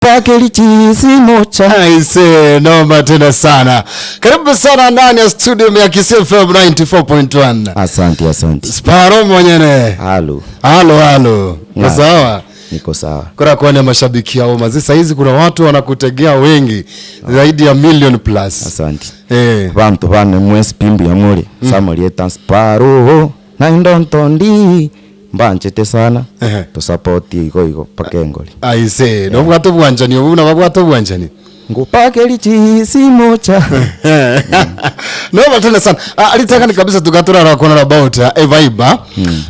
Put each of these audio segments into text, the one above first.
Pakelichisi. Aise, noma tena sana. Karibu sana ndani ya studio ya Kisii FM 94.1. Asante, asante. Sparrow mwenyewe. Halo. Halo halo. Uko Na. sawa? Niko sawa. Kuna kuona mashabiki yao mazi saizi kuna watu wanakutegea wengi zaidi ya million plus. Asante. Eh. Bantu bane mwesi pimbu ya muli samalieta Sparrow na indontondi mbanchete sana. Ehe. Tusapoti iko iko pakengoli. Aise, no bwato bwanjani obu na bwato bwanjani. Ngupakelichisi mocha. No tena sana. Ah, alitaka kabisa tugatura kuona about vibe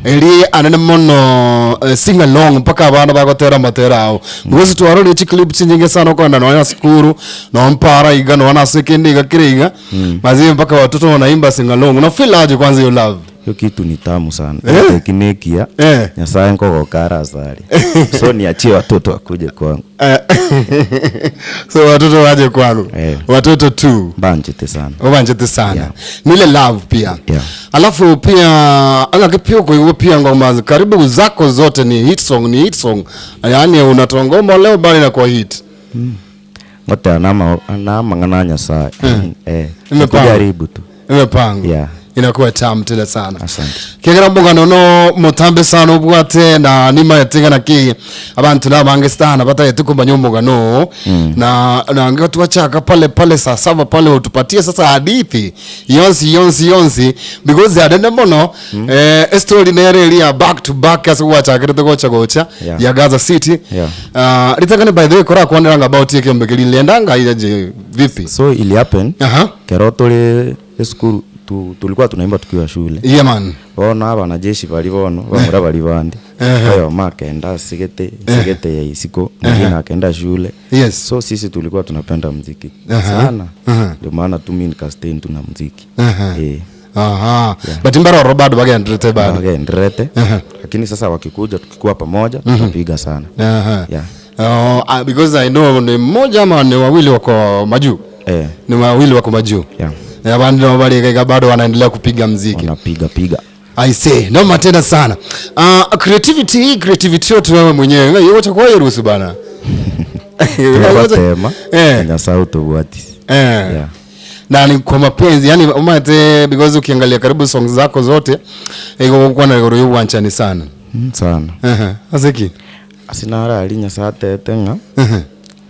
eri anene mono, sing along mpaka abana bagotera matera ao because twarori chi clip chinyinge sana kwenda no skuru no mpara iga no wana sekendi iga kire iga mazi mpaka watoto wanaimba sing along. Una feel aje kwanza hiyo love? Hiyo kitu ni tamu sana. Eh? Tekinikia. Eh. Nyasaye nkogokara asari, so niachie watoto wakuje kwangu. Eh, so watoto waje kwanu? Eh. Watoto tu. Mbanchete sana. Ubanjete sana. Yeah. Nile love pia. Yeah. Alafu pia anga pia kwa pia ngoma karibu zako zote ni hit song, ni hit song, yaani unatoa ngoma leo bali na kwa hit. Ngote anama anamang'ana Nyasaye, eh. Imepangwa. Kujaribu tu. Imepangwa. Yeah. Inakuwa tamu tena sana. Asante. Kegera mbugano no mutambe sana obwate na nima yatinga na ki abantu nabange sana batayete kumanya omugano na na twachaka pale pale saa 7 pale utupatie sasa hadithi yonsi yonsi yonsi because adende mono story nere ya back to back ase gwachakire gocha gocha ya Gaza City. Ritangani by the way kora kwanderanga about yeke mbekeli lendanga ijaje vipi? So ili happen kero tuli esukuru tulikuwa tunaimba tukiwa shule. Yeah man. Bono abanajeshi bari bono bamura bari bandi oyo makenda sigete sigete ya isiko, mwingine akaenda shule. So sisi tulikuwa tunapenda mziki sana, ndio maana tu mimi nikastay tu na mziki. Eh. Aha. But mbaroro bado bagenderete bado. Wagenderete, lakini sasa wakikuja tukikuwa pamoja tutapiga sana. Yeah. Oh, because I know ni mmoja ama ni wawili wako majuu. Eh. Ni wawili wako majuu. Yeah. Ya bado bali bado wanaendelea kupiga mziki. Wanapiga piga. I say, noma tena sana. Creativity hii creativity yote wewe mwenyewe. Wewe yote kwa ruhusu bana. Tunabatema. Eh. Nyasaye utubwati. Eh. Yeah. Na ni kwa mapenzi yani umate because ukiangalia karibu songs zako zote iko kwa na igoro wanchani sana. Sana. Asiki. Asinara ali Nyasaye atete ng'a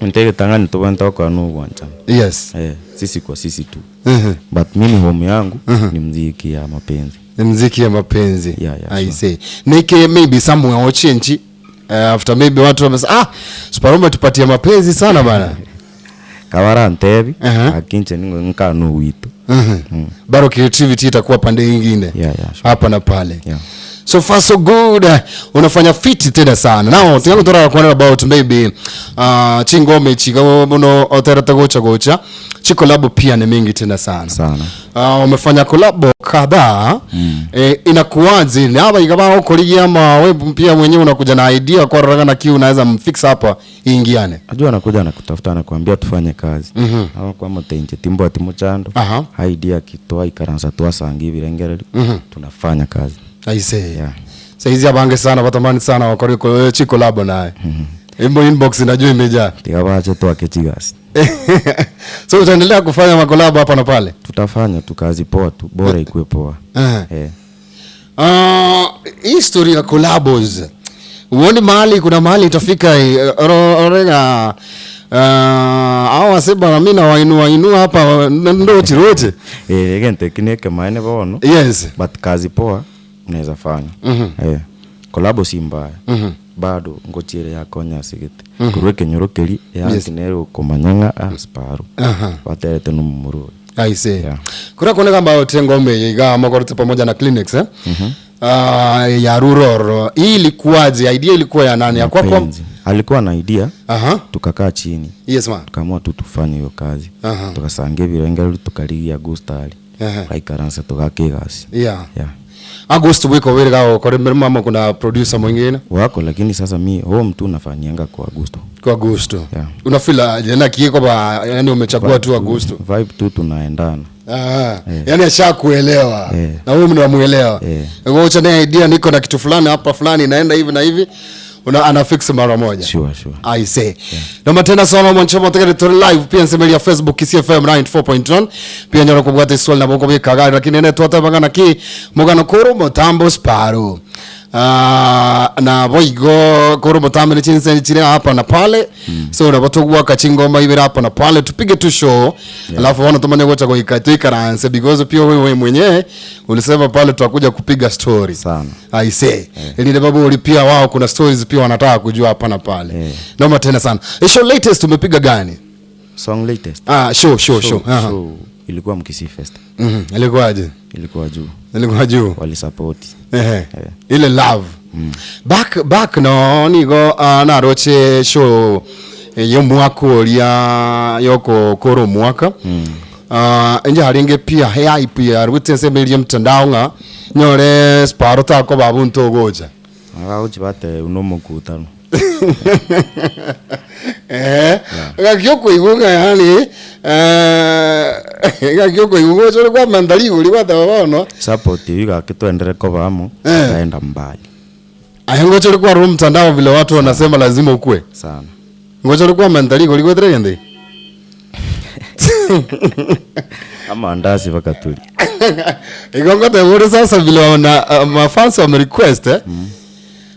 ntegetanga nitubwente okora nobwanchani. Eh, sisi kwa sisi tu. But mimi home yangu ni mziki ya mapenzi. Ni mziki ya mapenzi. Yeah, I sure. say. Nike maybe somewhere ochenji after maybe watu wamesema, "Ah, Sparrow tupatie mapenzi sana bana." Kabara ntebi akinche ningwe nkano witu. Bado creativity itakuwa pande nyingine. Yeah, sure. Hapa na pale. Yeah. So far so good. Unafanya fiti tena sana. Now tiyangu tora kuona about maybe chingome chiga muno oterete gocha gocha. Chi collab pia ni mingi tena sana. Sana. Umefanya collab kadhaa. Inakuwaje? Ni hapa ikaba ukorigia ama wewe pia mwenyewe unakuja na idea kwa raga na kiu unaweza mfix hapa iingiane? Najua anakuja anakutafuta anakuambia tufanye kazi. Ama kwa motenje timbo atimo chando. Idea kitoa ikaransa twasanga ibirengereri tunafanya kazi. I say. Yeah. Saizi abange sana batamani sana wakori ko chi collab naye. Imbo inbox najua imejaa. Tigabache twake chigasi. So utaendelea kufanya makolabo hapa na pale? Tutafanya tu kazi poa tu, bora ikuwe poa. Eh. Hii story ya collabos uone mahali kuna mahali itafika orega au waseba mimi na wainua inua hapa ndo chiroche. Eh, again technique maene bono. But kazi poa unaweza fanya. Eh. Collabo si mbaya. Bado ngochire yakonya sigete. Kurwe kenyoro keri yantinero komanyanga a Sparrow. Waterete no mumuru. I see. Yeah. Kuna kuona kama otengome iga makorete pamoja na clinics, eh? Ya Ruroro. Hii ilikuwaje? Idea ilikuwa ya nani? Ya kwako? Mapenzi. Alikuwa na idea. Tukakaa chini. Yes man. Tukaamua tu tufanye hiyo kazi. Tukasange birengero tukaligia Augustali. Kaikaransa tukakigasi. Yeah. Yeah. August wiko wile kao kwa mama kuna producer mwingine wako, lakini sasa mi home tu nafanyianga kwa Augusto. Kwa Augusto. Yeah. Unafeel aje na kieko ba yani umechagua tu Augusto? Vibe tu tunaendana. Yani ashakuelewa. Eh. Na wewe mnamuelewa. Eh. Wewe ucha na idea niko na kitu fulani hapa fulani naenda hivi na hivi. Una ana fix mara moja. Sure, sure. I say. Yeah. Noma tena sana mwanchama tegere turi live pia nsemelia Facebook CFM 94.1 pia nyoro kubwata iswali na boko bikaga lakini ne twatabanga ki mugano kuru mutambo Sparrow. Na boigo kuru mutambo ni chinse chire hapa na pale. So na batogwa kachingoma ibera hapa na pale tupige tu show. Alafu wana tumanye gocha goika tuikaranse because pia wewe mwenyewe ulisema pale tutakuja kupiga story sana. I say. Yeah. Ili babu ulipia wao kuna stories pia wanataka kujua hapa na pale. Yeah. Noma tena sana. Show latest umepiga gani? Song latest. Show. Show ilikuwa Mkisii Fest. Ilikuwaje? Ilikuwa juu. Ilikuwa juu. Wali support. Ile love. Back no nigo na roche show yo mwaka oria yoko koro mwaka. Enje haringe pia hype ya rwitse melia mtandao nga nyore Sparrow tako babu ntogoja. Agauchi bate uno mukutano. Gakyoko igunga yani gakyoko igunga chore kwa mandali uri kwa tabono. Support yiga kitwendere ko bamo naenda mbali. Ahengo chore kwa room mtandao vile watu wanasema lazima ukue. Sana. Ngochore kwa mandali uri kwa trende. Ama andazi bakatuli. Igongo te sasa vile wana mafans wame request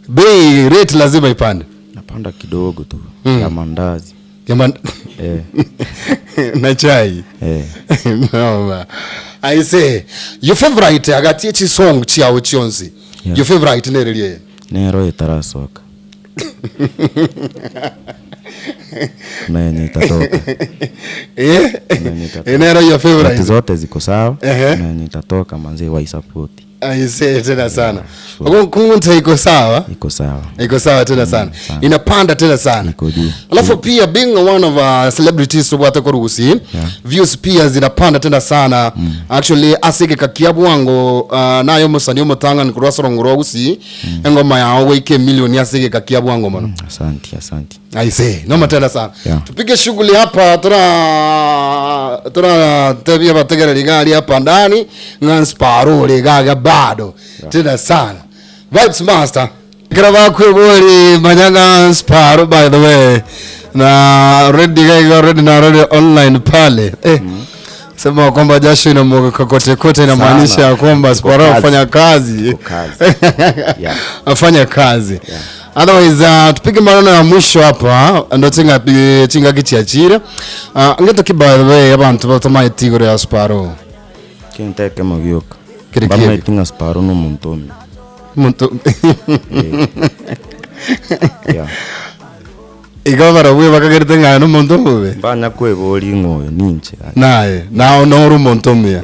bei rate lazima ipande. Napanda kidogo tu ya mandazi. Ya na chai. No. I say your favorite agati chi song chi awo chionzi. Yeah. Your favorite nerelie. Nero itarasoka. Na yenye itatoka. Nero your favorite. Zote ziko sawa. Na yenye itatoka manzi wa support. I say tena sana. Sure. Kungunta iko sawa? Iko sawa. Iko sawa tena sana. Inapanda tena sana. Iko juu. Alafu pia being one of our celebrities tubwate korugusi, views pia zinapanda tena sana. Actually asike kakiabu wango nayo musani omutanga nikurwasoro ngurugusi engoma yawe ike milioni asike kakiabu wango mono. Asante, asante. I say noma tena sana. Yeah. Tupige shughuli hapa tuna tabia bategera ligari hapa ndani nga Sparrow ligaga bado. Yeah. Tena sana. Vibes Master. Grava kwebori manyanga Sparrow by the way. Na ready guy ready na ready online pale. Sema kwamba jasho inamwaga kote kote inamaanisha kwamba Sparrow afanya kazi. Yeah. Afanya kazi. Yeah. Otherwise tupige maneno ya mwisho hapa ndo chinga kichiachira. Ngeto ki by the way abantu batoma itigoro ya Sparrow. Kinteke magyoka. Bamwe tinga Sparrow no muntu. Muntu. Yeah. Igabara we bakagerete ngano muntu mube. Banya kwebori ngoyo ninche. Nae, nao no muntu mwe.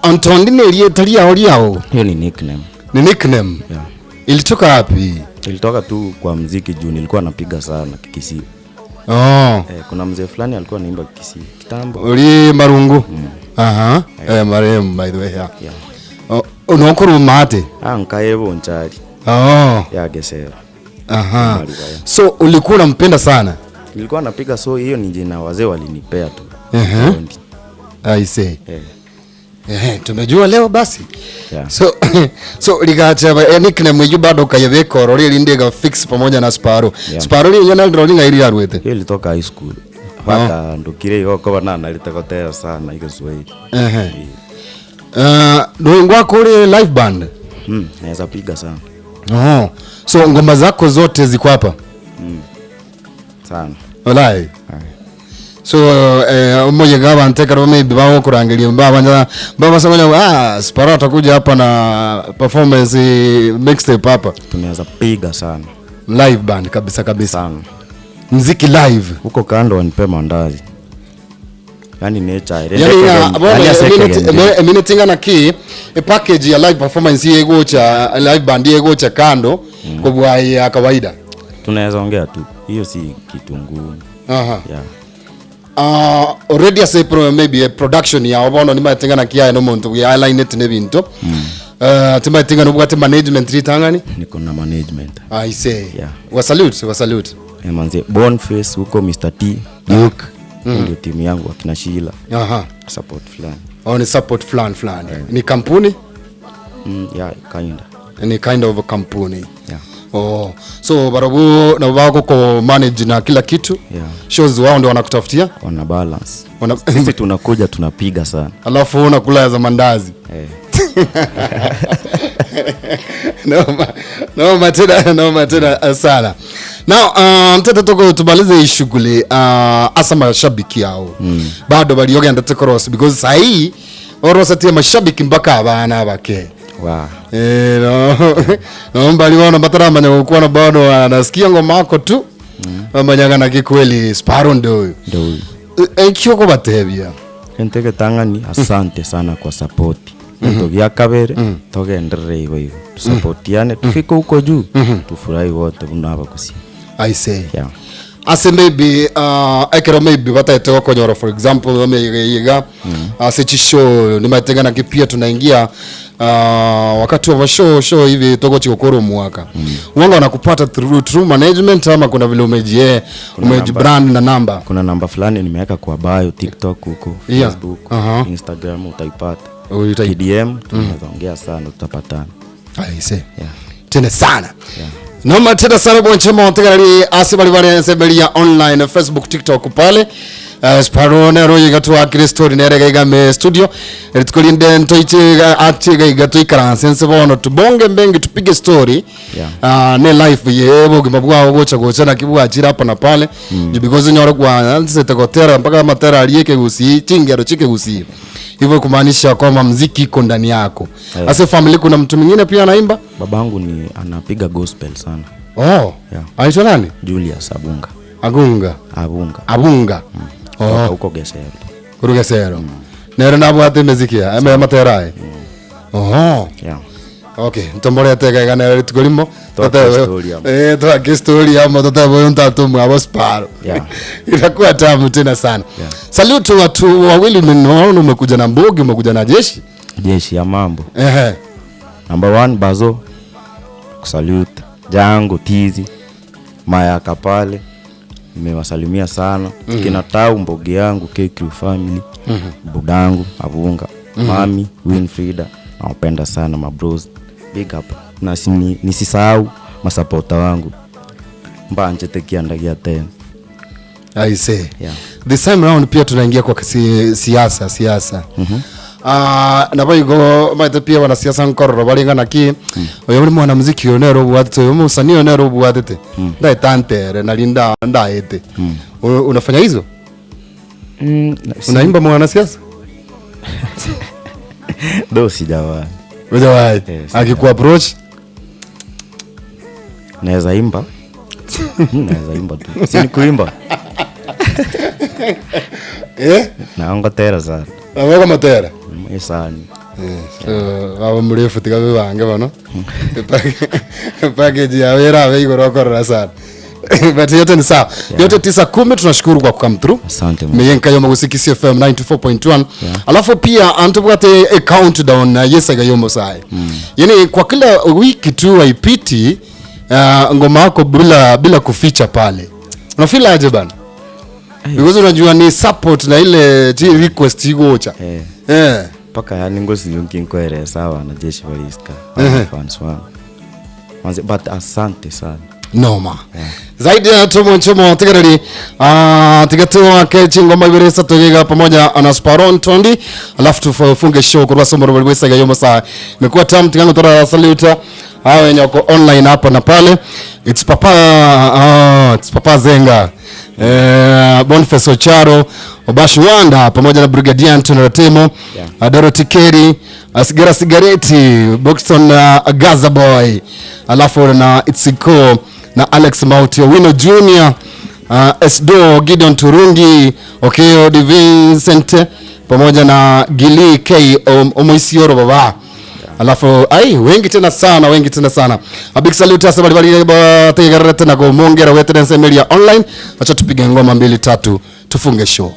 Antondi nelie talia oliao. Hiyo ni nickname. Ni nickname. Yeah. Ilitoka wapi? Ilitoka tu kwa muziki juu nilikuwa napiga sana Kikisii. Kuna mzee fulani alikuwa anaimba Kikisii kitambo. Uli Marungu. Aha. Marehemu by the way. Yeah. Yeah. Unokuru mate. Nkaebo nchari. Ya gesera. Aha. So ulikuwa unampenda sana? Nilikuwa napiga, so hiyo ni jina wazee walinipea tu. I say. Tumejua leo basi. Yeah. So ligacha nickname hiyo bado kayebeko rori lindega fix pamoja na Sparrow. Yeah. Sparrow ni yana rolling iri arwete. Hiyo ilitoka high school. Paka ndukire hiyo kwa bana nalitakotera sana iko Swahili. Ndio kule live band. Naweza piga sana. So ngoma zako zote ziko hapa? Sana. Walai. So mmoja gaba nteka maybe bawo kurangilia baba baba sema Sparrow atakuja hapa na performance mixtape hapa. Tunaweza piga sana. Live band kabisa kabisa. Sana. Muziki live. Huko kando wanipe mandazi. Yani nature. Yani mimi na ki e package ya live performance yegocha live band yegocha kando kwa ya kawaida. Tunaweza ongea tu. Hiyo si kitu ngumu. Aha. Yeah. Already as a maybe a production ya obono ni matenga na kia no muntu ya line net ne binto. Timatenga no bwate management ritangani. Niko na management. I say. Yeah. Wa salute, wa salute. Manze Boniface huko Mr T Duke. Ndio timu yangu akina Sheila. Aha. Support fulani. Oh, ni support fulani. Yeah. Ni kampuni? Yeah, kinda. Ni kind of a kampuni. Yeah. Oh, so barabu na wako ko manage na kila kitu. Yeah. Shows wao ndio wanakutafutia. Wana balance. Wana Sisi tunakuja tunapiga sana. Alafu unakula za mandazi. Eh. Noma tena, noma tena sana. Now, mtete toko tumalize hii shughuli, asa mashabiki yao. Bado baliogenda tekorosi because sahi orosatie mashabiki mpaka abana bake. Wow. No. No mbali wana bataramanya kuona bado anasikia ngoma yako tu. Bamanyaga na kikweli Sparrow ndio huyu. Ndio huyu. Ekyoko batebia. Enteke tangani asante sana kwa support. Ntogia kabere togenderere hivyo hivyo. Tusapotiane tufike huko juu. Tufurahi wote buna abakusi. I say. Yeah. Ase maybe ekero maybe bataete konyora, for example maybe ase chishow nimatega na kipia tunaingia wakati wa show hivi toko chikokoro mwaka. Wanga wanakupata through management ama kuna vile umejibrand na namba? Kuna namba fulani nimeweka kwa bio TikTok huko, Yeah. Facebook, Instagram utaipata. TDM tunaweza ongea sana tutapatana. I say. Yeah. Tena sana. Yeah. Noma tena sana bonchema ontegarari asibali bali sebelia online Facebook TikTok pale. Sparrow nero yigatwa Kristo nere gaiga me studio tukulinde ntoiche achiga igato ikaransense bono tubonge mbengi tupige story. Yeah. Ne life yebo gimabwa gocha gocha na kibwa chira hapa na pale. Because nyoro kwa nse mpaka matera aliyeke gusi chingero chike gusi. Hivyo kumaanisha kwamba muziki iko ndani yako. Yeah. Ase family kuna mtu mwingine pia anaimba? Babangu ni anapiga gospel sana. Oh. Yeah. Anaitwa nani? Julius Abunga. Agunga. Abunga. Oh, huko Gesero. Kuru Gesero. Nero nabo ate muziki ya ame matera. Oh. Yeah. Okay, ntombole tega gana tukolimo. Twake story amo tata ntatu mwabo Sparrow. Yeah. Inakuwa tamu tena sana. Yeah. Salute watu wawili ninaona umekuja na mbogi, umekuja na jeshi. Jeshi ya mambo. Ehe. Number 1 Bazo. Salute Jango Tizi. Maya Kapale. Nimewasalimia sana. Kina Tau mbogi yangu, KQ family. Budangu, Abunga, Mami, Winfrida. Nawapenda sana my bros. Big up. Na nisisahau masapota wangu. Mbanje tekiandagia tena. I say. Yeah. This time round pia tunaingia kwa siasa. Na baigo maite pia wanasiasa nkororo balingana ki oyo muri mwanamuziki onero bwatete oyo musani onero bwatete ndaetantere nalinda ndaete. Unafanya hizo? Unaimba mwanasiasa? Do sijawahi. Hujawahi? Akikuapproach? Naweza imba. Naweza imba tu. Si ni kuimba. Eh? Naongo tera sana. Naongo matera. Isani. So mrefu tikabe bange bano. Package ya wera we igoro korora sana. But yote ni sawa. Yeah. Yote 9:10 tunashukuru kwa come through. Asante. Meyenka yomo gusikisi FM 94.1. Yeah. Alafu pia antubwate a countdown na yesaga yomo sai. Yaani kwa kila wiki tu haipiti ngoma yako bila kuficha pale. Unafeel aje bana? Because unajua ni support na ile request igocha. Paka yani ngosi yonkinkwere sawa na jeshi baliska. Fans wangu. But asante sana. Noma. Yeah. Zaidi ya tumo nchomo tigarari tigatiwa kechi ngoma ibiresa tugiga pamoja na Sparrow Ntondi alafu tufunge show kwa somo rwesa gayo masaa. Imekuwa tamu tigango tora salute hao wenye wako online hapa na pale. It's Papa Zenga. Boniface Ocharo, Obashi Wanda pamoja na Brigadier Anthony Ratemo, yeah. Dorothy Kerry, Asigara Sigareti, Boxton Gaza Boy, alafu na Itsiko na Alex Mautio, Wino Junior, Esdo Gideon Turungi, Okeo Di Vincent pamoja na Gili K Omoisioro baba. Alafu ai wengi tena sana. A big salute asa bali tegerete na gomongera wetere nsemelia online. Acha tupige ngoma 2 3 tufunge show.